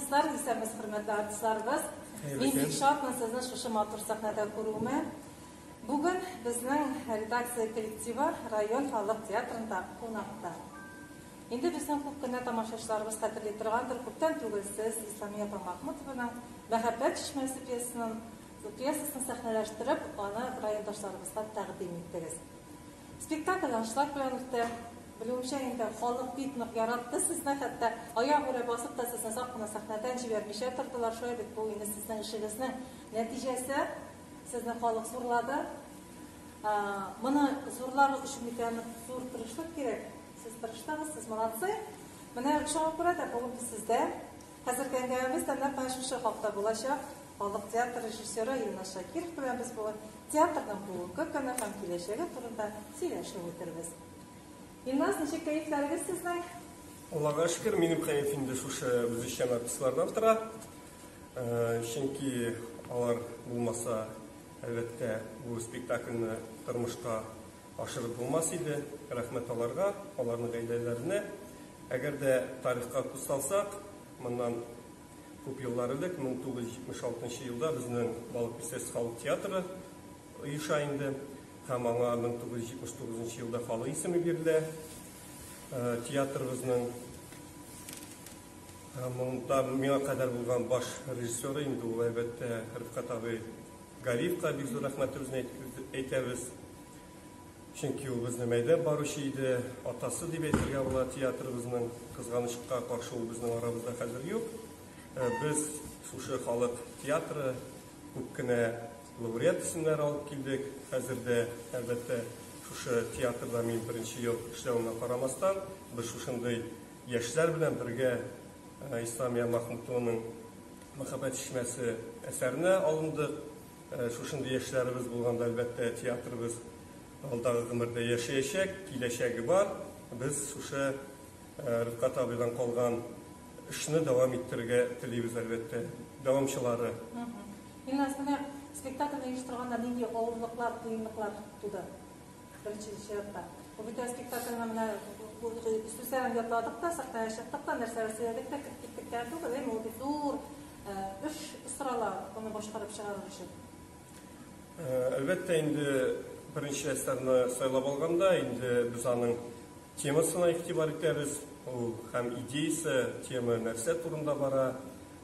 Артистлар, исәнмесез, хөрмәтле артистларыбыз. Мин бик шатмын сезне шушы матур сәхнәдә күрүемә. Бүген безнең редакция коллективы район халык театрында кунакта. Инде безнең күп кенә тамашачыларыбыз хәтерли торгандыр, күптән түгел сез Исламия апа Махмутованың Мәхәббәт чишмәсе пьесасын, пьесасын сәхнәләштереп, аны райондашларыбызга тәкъдим иттегез. Спектакль аншлаг белән үтте. Белүемчә, инде халык бик нык яратты сезне, хәтта аягүрә басып та сезне озак кына сәхнәдән җибәрмичә тордылар. Шулай бит, бу инде сезнең эшегезнең нәтиҗәсе. Сезне халык зурлады. Моны зурлар өчен бит әле зур тырышлык кирәк. Сез тырыштыгыз, сез молодцы. Менә шуңа күрә дә бүген без сездә. Хәзерге әңгәмәбез дә нәкъ менә шушы хакта булачак. Халык театры режиссеры Илназ Шакиров белән без бүген театрның бүгенге көне һәм киләчәге турында сөйләшеп үтербез. Илназ, ничек кәефләрегез сезнең? Аллага шөкер, минем кәеф инде шушы үзешчән артистлардан тора. Чөнки алар булмаса, әлбәттә, бу спектакльне тормышка ашырып булмас иде. Рәхмәт аларга, аларның гаиләләренә. Әгәр дә тарихка күз салсак, моннан күп еллар элек, 1976 елда безнең Балык Бистәсе халык театры оеша инде. Һәм аңа 1979 елда халык исеме бирелә. Театрыбызның монда миңа кадәр булган баш режиссеры инде ул, әлбәттә, Рифкать абый Галиевка бик зур рәхмәтебезне әйтәбез. Чөнки ул безне мәйдәп баручы иде, атасы дип әйтергә була театрыбызның. Кызганычка каршы, ул безнең арабызда хәзер юк. Без шушы халык театры күп кенә лауреат исемнәре алып килдек. Хәзер дә, әлбәттә, шушы театрда мин беренче ел эшләвемә карамастан, без шушындый яшьләр белән бергә Исламия Махмутованың Мәхәббәт чишмәсе әсәренә алындык. Шушындый яшьләребез булганда, әлбәттә, театрыбыз алдагы гомердә яшәячәк, киләчәге бар. Без шушы Рифкать абыйдан калган эшне дәвам иттерергә телибез, әлбәттә, дәвамчылары. Илназ, менә спектакльне оештырганда нинди авырлыклар, кыенлыклар туды? Беренче чиратта. Бу бит спектакльне менә сүзләрен ятладык та, сәхнәгә чыктык та, нәрсәләр сөйләдек тә, кереп киттек тә түгел, әмма ул бит зур эш сорала моны башкарып чыгарыр өчен. Әлбәттә инде, беренче әсәрне сайлап алганда, инде без аның темасына игътибар итәбез. Ул һәм идеясы, тема нәрсә турында бара,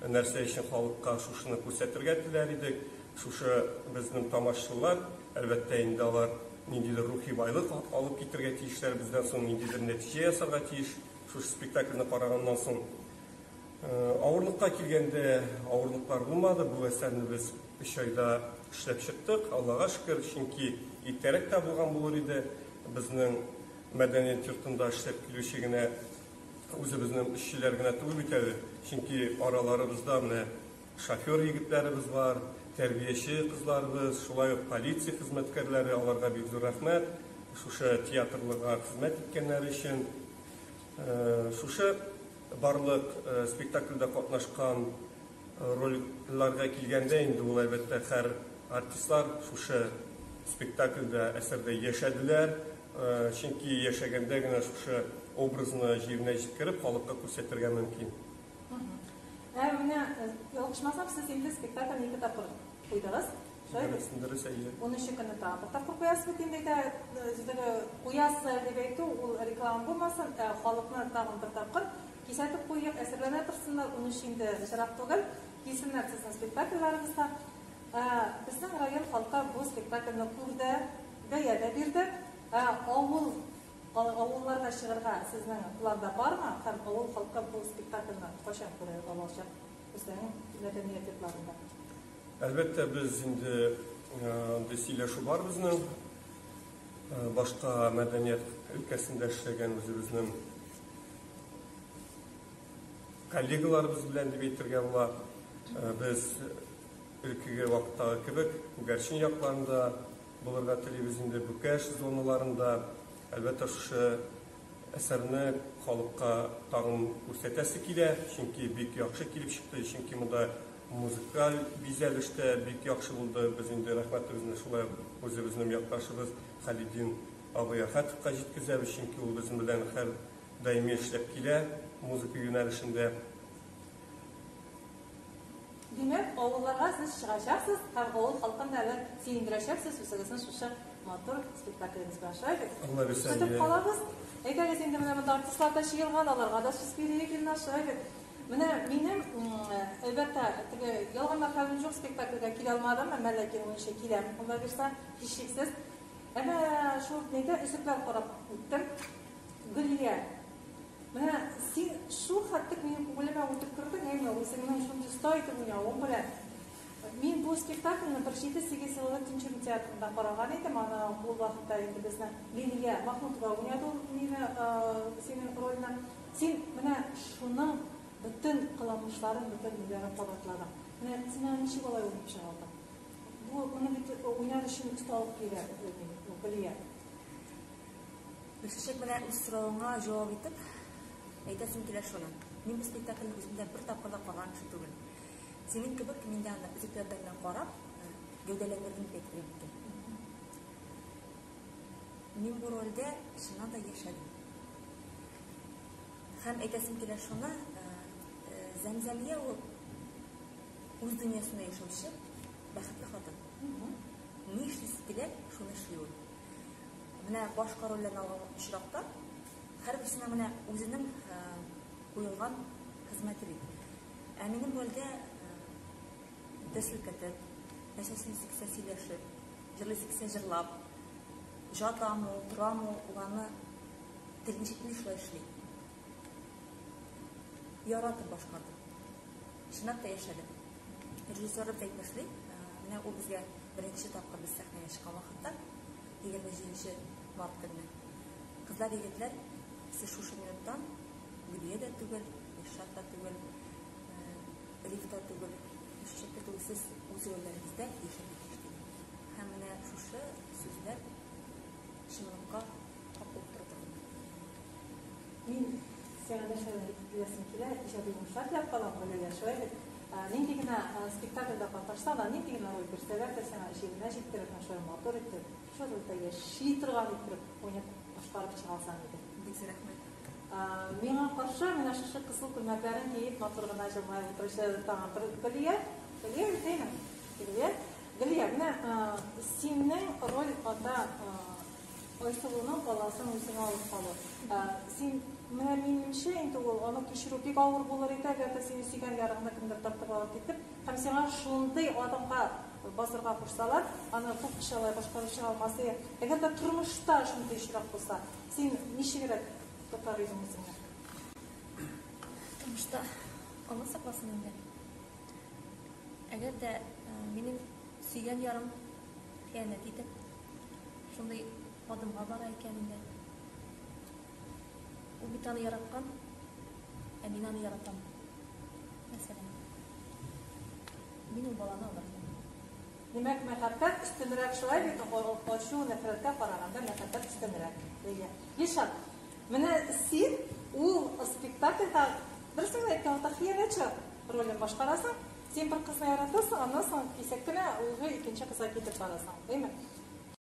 нәрсә өчен халыкка шушыны күрсәтергә теләр идек. Шушы безнең тамашчылар, әлбәттә инде, алар ниндидер рухи байлык алып китергә тиешләр, бездән соң ниндидер нәтиҗә ясарга тиеш шушы спектакльне караганнан соң. Авырлыкка килгәндә, авырлыклар булмады. Бу әсәрне без 3 айда эшләп чыктык, Аллага шөкер, чөнки иртәрәк тә булган булыр иде. Безнең мәдәният йортында эшләп килүче генә үзебезнең эшчеләр генә түгел бит әле, чөнки араларыбызда менә шофер егетләребез бар, тәрбияче кызларыбыз, шулай ук полиция хезмәткәрләре. Аларга бик зур рәхмәт шушы театрларга хезмәт иткәннәре өчен. Шушы барлык спектакльдә катнашкан рольләргә килгәндә инде, ул, әлбәттә, һәр артистлар шушы спектакльдә, әсәрдә яшәделәр, чөнки яшәгәндә генә шушы образны җиренә җиткереп халыкка күрсәтергә мөмкин. Ә менә, ялгышмасам, сез инде спектакльне ике тапкыр куйдыгыз. Шулай бит? Дөрес, әйе. 13 көнне тагын бер тапкыр куясыз бит инде. Дә куясыз дип әйтү, ул реклама булмасын, ә халыкны тагын бер тапкыр кисәтеп куйыйк, әзерләнә торсыннар, 13 инде ерак түгел, килсеннәр сезнең спектакльләрегезгә. Безнең район халкы бу спектакльне күрде, бәя дә бирде. Авыл авылларга чыгарга сезнең планда бармы? Һәм авыл халкы бу спектакльне кайчан күрә алачак үзләренең мәдәният йортларында? Әлбәттә, без инде андый сөйләшү бар безнең. Башка мәдәният өлкәсендә эшләгән үзебезнең коллегаларыбыз белән дип әйтергә була. Без элеккеге вакыттагы кебек Күгәрчен якларында булырга телибез инде, Бөкәш зоналарында. Әлбәттә, шушы әсәрне халыкка тагын күрсәтәсе килә, чөнки бик яхшы килеп чыкты, чөнки монда музыкаль бизәлеш тә бик яхшы булды. Без инде рәхмәтебезне шулай ук үзебезнең якташыбыз Халидин абый Әхәтовка җиткезәбез, чөнки ул безнең белән һәр даими эшләп килә музыка юнәлешендә. Димәк, авылларга сез чыгачаксыз һәм авыл халкын да әле сөендерәчәксез үзегезнең шушы матур спектаклегез белән. Шулай бит? Алла бирсә, Көтеп калабыз. Әйдәгез инде менә монда артистлар да җыелган, аларга да сүз бирик, Илназ, шулай бит? Менә минем, әлбәттә, теге ялганлап хәлем юк, спектакльгә килә алмадым, әмма ләкин уенчы киләм, Алла бирсә, һичшиксез. Әмма шул нидә өзекләр карап үттем. Гөлия, менә син шул хәтлек минем күңелемә үтеп кердең, әйме, үзеңнең шундый оста итеп уйнавың белән. Мин бу спектакльне бер 7-8 ел элек Тинчурин театрында караган идем. Аны ул вакытта инде безнең Лилия Махмутова уйнады ул мине, синең рольне. Син менә шуның бөтен кыланмышларын, бөтен ниләрен кабатладың. Менә син аны ничек алай уйнап чыга алдың? Бу моны бит уйнар өчен осталык кирәк, Гөлия. Гөлчәчәк, менә үз соравыңа җавап итеп әйтәсем килә шуны. Мин бу спектакльне үзем дә бер тапкыр да караган кеше түгел. Синең кебек мин дә аны өзекләрдән генә карап, гәүдәләндердем дип әйтергә мөмкин. Мин бу рольдә чыннан да яшәдем. Һәм әйтәсем килә шуны, Зәмзәмия ул үз дөньясында яшәүче бәхетле хатын. Ни эшлисе килә, шуны эшли ул. Менә башка рольләрне алган очракта, һәрберсенә менә үзенең куелган хезмәте бит. Ә минем рольдә дер селкетеп, нәрсә сөйлисе килсә сөйләшеп, җырлыйсы килсә җырлап, жатамы ул, торамы ул, ул аны тел ничек тели шулай эшли. Яратып башкардым. Чынлап та яшәдем. Режиссерыбыз әйтмешли, менә ул безгә беренче тапкыр без сәхнәгә чыккан вакытта, 27 март көнне. Кызлар, егетләр, сез шушы минуттан Гөлия дә түгел, Илшат та түгел, Риф та түгел, Гөлчәчәк тә түгел, сез үз рольләрегездә яшәргә тиеш диде. Һәм менә шушы сүзләр чынлыкка хак булып тора торган. Мин сиңа нәрсә әйтәсем килә, иҗади уңышлар теләп калам, Гөлия, шулай бит? Нинди генә спектакльдә катнашсаң да, нинди генә роль бирсәләр дә, сиңа җиренә җиткереп, һәм шулай матур итеп, шул рольдә яши торган иттереп уйнап, башкарып чыга алсаң иде. Бик зур рәхмәт. Миңа каршы менә шушы кызыл күлмәкләрен киеп, матур гына җылмаеп утыручы тагын бер Гөлия. Гөлия бит, әйме? Гөлия. Гөлия, менә синең роль анда Айсылуның баласын үзеңә алып калу. Син, менә минемчә инде ул, аны кичерү бик авыр булыр иде, әгәр дә синең сөйгән ярыңны кемдер тартып алып китеп, һәм сиңа шундый адымга басырга кушсалар, аны күп кеше алай башкарып чыга алмас иде. Әгәр дә тормышта шундый очрак булса, син ничегрәк тотар идең үзеңне? Тормышта Алла сакласын инде. Әгәр дә минем сөйгән ярым хыянәт итеп, шундый адымга бара икән инде. Ул бит аны яраткан, ә мин аны яратам. Мәсәлән, мин ул баланы алыр идем. Димәк, мәхәббәт өстенрәк, шулай бит, ачу, нәфрәткә караганда мәхәббәт өстенрәк. Әйе. Илшат, менә син ул спектакльдә, дөресен генә әйткән вакытта, хыянәтче ролен башкарасың. Син бер кызны яратасың, аннан соң кисәк кенә уже икенче кызга китеп барасың, әйеме?